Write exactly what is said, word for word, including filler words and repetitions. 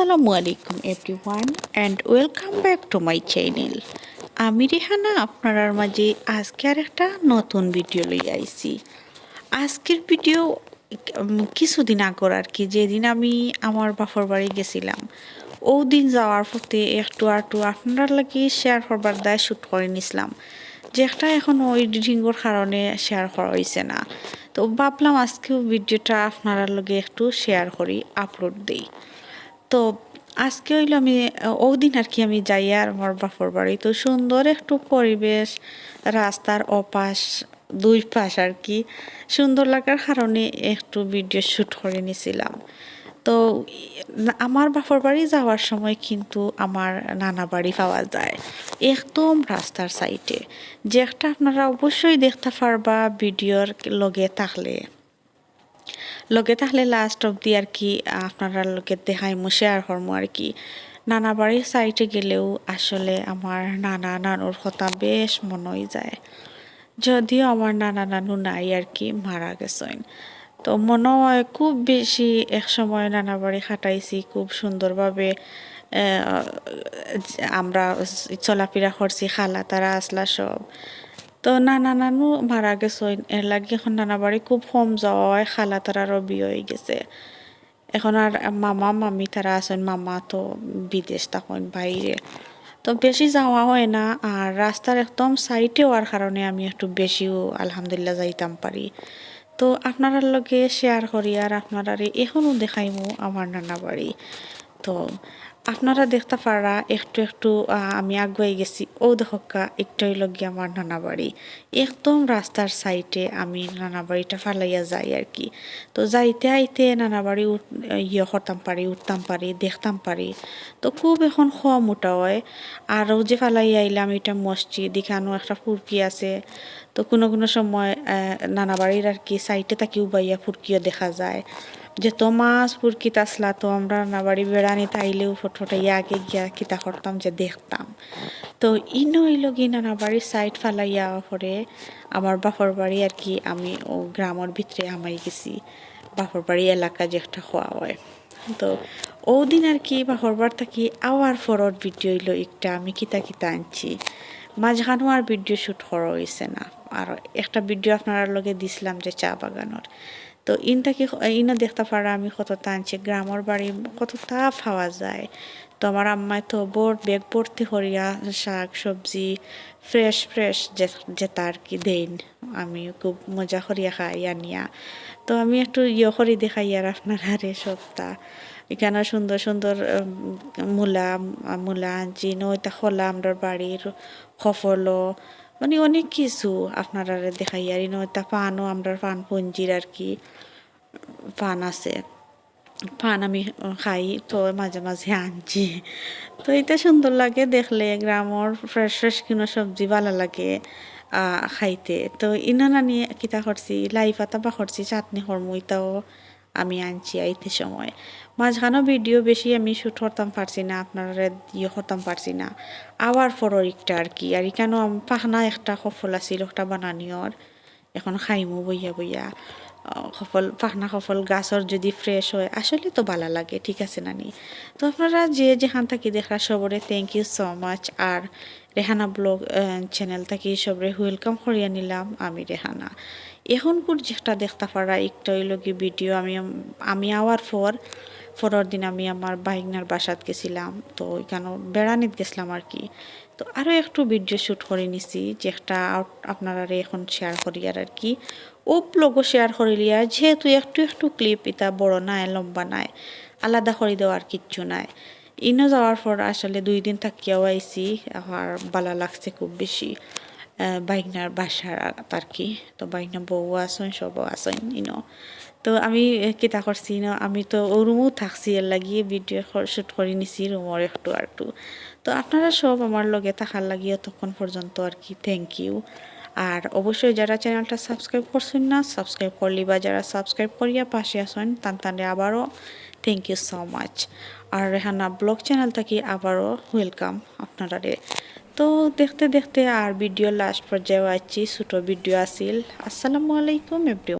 আসসালামু আলাইকুম everyone and welcome back to my channel। আমি রেহানা আপনারার মাঝে আজকে আর একটা নতুন ভিডিও লই আইছি। আজকের ভিডিও উম, কিছুদিন আগর আর কি, যেদিন আমি আমার বাপর বাড়ি গেছিলাম, ও দিন যাওয়ার পথে একটু আটু আপনারার লাগি শেয়ার করবার দায় শ্যুট করে নিছিলাম, যে একটা এখন ওই এডিটিংর কারণে শেয়ার করা হইছে না। তো ভাবলাম আজকেও ভিডিওটা আপনারার লগে একটু শেয়ার করি, আপলোড দেই। তো আজকে হইলো আমি, আহ, ওদিন আর কি আমি যাই আর আমার বাপর বাড়ি। তো সুন্দর একটু পরিবেশ, রাস্তার ওপাশ, দুই পাশ আর কি, সুন্দর লাগার কারণে একটু ভিডিও শ্যুট করে নিছিলাম। তো ই-, না-, আমার বাপর বাড়ি যাওয়ার সময় কিন্তু আমার নানা বাড়ি পাওয়া যায় একদম রাস্তার সাইডে, যে একটা আপনারা অবশ্যই দেখতা পারবা ভিডিওর লগে থাকলে। লগে থাকলে লাস্ট অবধি আর কি আপনারার লগে দেখাইমু, শেয়ার করমু আর কি। নানা বাড়ির সাইডে গেলেও আসলে আমার নানা নানুর কথা বেশ মনে হয়ে যায়, যদিও আমার নানা নানু নাই আর কি, মারা গেছেন। তো মনে হয় খুব বেশি এক সময় নানা বাড়ি কাটাইছি, খুব সুন্দরভাবে আহ, আমরা চলাফেরা করছি, খালা তারা আসলা সব। তো নানা নানু মারা গেছেন, এর লাগি এখন নানা বাড়ি খুব কম যাওয়া হয়, খালা তারারও বিয়া হয়ে গেছে। এখন আর মামা মামি তারা আছেন, মামা তো বিদেশ থাকেন বাইরে, তো বেশি যাওয়া হয় না। আর রাস্তার একদম সাইডে হওয়ার কারণে আমি একটু বেশিও আলহামদুলিল্লাহ যাইতাম পারি। তো আপনারার লগে শেয়ার করি আর আপনারারে এখনও দেখাইমু আমার নানা বাড়ি। তো আপনারা দেখতা পাররা একটু একটু, আহ, আমি আগুয়াই গেছি। ও দেখক্কা, একটা হইল গিয়া আমার নানা বাড়ি, একদম রাস্তার সাইডে আমি নানা বাড়িটা ফালাইয়া যাই আর কি। তো যাইতে আইতে নানা বাড়ি উঠ-, ইয়ে করতাম পারি, উঠতাম পারি, দেখতাম পারি। তো খুব এখন কম উঠা হয়। আর ও যে ফালাইয়া আইলাম, এটা মসজিদ, এখানেও একটা ফুরকি আছে। তো কোনো কোনো সময়, আহ, নানা বাড়ির আর কি সাইডে থাকি উবাইয়া ফুরকিও দেখা যায়। যত মাছ ফুরকিত আসলা, তো আমরা নানা বাড়ি বেড়ানিত আইলেও ফটফটাইয়া আগে গিয়া কিতা করতাম যে দেখতাম। তো ইনো হইল গি নানা বাড়ির সাইড ফালাইয়া পরে আমার বাপর বাড়ি আর কি, আমি ও গ্রামের ভিতরে হামাই গেছি, বাপর বাড়ি এলাকা যে একটা হওয়া হয়। তো ও দিন আর কি বাপর বাড়ি থাকি আওয়ার পরর ভিডিও হইল একটা, আমি কিতা কিতা আনছি, মাঝখানো আর ভিডিও শ্যুট করা হইছে না। আর একটা ভিডিও আপনারার লগে দিছিলাম যে চা বাগানোর, তো ইন থাকি ইনো দেখতা পাররা আমি কততা আনছি, গ্রামের বাড়ি কততা পাওয়া যায়। তো আমার আম্মায় তো বড় ব্যাগ ভর্তি করিয়া শাক সবজি ফ্রেশ ফ্রেশ যে-, যেটা আর কি দেইন, আমি খুব মজা করিয়া খাই আনিয়া। তো আমি একটু ইয়ে করি দেখাই আর আপনারারে সবটা। এখানে সুন্দর সুন্দর, উম, মূলা, মূলা আনছি, নয়টা কলা আমরার বাড়ির, কফলো, মানে অনেক কিছু আপনারারে দেখাই আর ইনো একটা পানও, আমরার পান পুঞ্জির আর কি, পান আছে, পান আমি খাই, তো মাঝে মাঝে আনছি। তো এটা সুন্দর লাগে দেখলে, গ্রামের ফ্রেশ ফ্রেশ কোনো সবজি ভালা লাগে, আহ, খাইতে। তো ইনো নানি কিতা করছি, লাই পাতা বা করছি চাটনি করমু, এটাও আমি আনছি আইতে সময়। মাঝখানো ভিডিও বেশি আমি শ্যুট করতাম পারছি না, আপনারারে ইয়ে করতাম পারছি না, আওয়ার পরর একটা আর কি। আর এখানেও আম-, পাখনা একটা কফল আছিল, একটা বানানিওর, এখন খাইমু বইয়া বইয়া। আহ, কফল, পাখনা কফল গাছর যদি ফ্রেশ হয়, আসলে তো ভালা লাগে, ঠিক আছে নানি? তো আপনারা যে যেখান থাকি দেখরা সবরে thank you so much। আর রেহানা ব্লগ, আহ, চ্যানেল থাকি সবরে ওয়েলকাম করিয়া নিলাম, আমি রেহানা। এখন কুর যেটা দেখতা পাররা, একটা হইল কি ভিডিও আমি, আমি আওয়ার পর, পরর দিন আমি আমার বাইগনার বাসাত গেছিলাম, তো ওইখানে বেড়ানিত গেছিলাম আর কি। তো আরও একটু ভিডিও শ্যুট করে নিছি, যে একটা আউট-, আপনারারে এখন শেয়ার করি আর, আর কি। ও ব্লগও শেয়ার করিলিয়া, যেহেতু একটু একটু ক্লিপ, এটা বড় নাই, লম্বা নাই, আলাদা করে দেওয়ার কিচ্ছু নাই। ইনো যাওয়ার পর আসলে দুই দিন থাকিয়াও আইছি, আর ভালা লাগছে খুব বেশি, আহ, বাইগনার বাসার আর, আর কি। তো বাইগনা বউ আছইন, সবও আছইন ইনো। তো আমি, এ, কিতা করছি ইনো, আমি তো ও রুমও থাকছি, এর লাগি ভিডিও ক-, শ্যুট করে নিছি রুমর একটু আর একটু। তো আপনারা সব আমার লগে থাকার লাগি অতক্ষণ পর্যন্ত আর কি, thank you। আর অবশ্যই যারা চ্যানেলটা সাবস্ক্রাইব করছেন না, সাবস্ক্রাইব করলি, বা যারা সাবস্ক্রাইব করিয়া পাশে আছেন, তান তানরে আবারও thank you so much। আর রেহানা ব্লগ চ্যানেল থাকি আবারও ওয়েলকাম আপনারারে। তো দেখতে দেখতে আর ভিডিও লাস্ট পর্যায়ে আছি, ছোট ভিডিও আছিল। আসসালামু আলাইকুম everyone।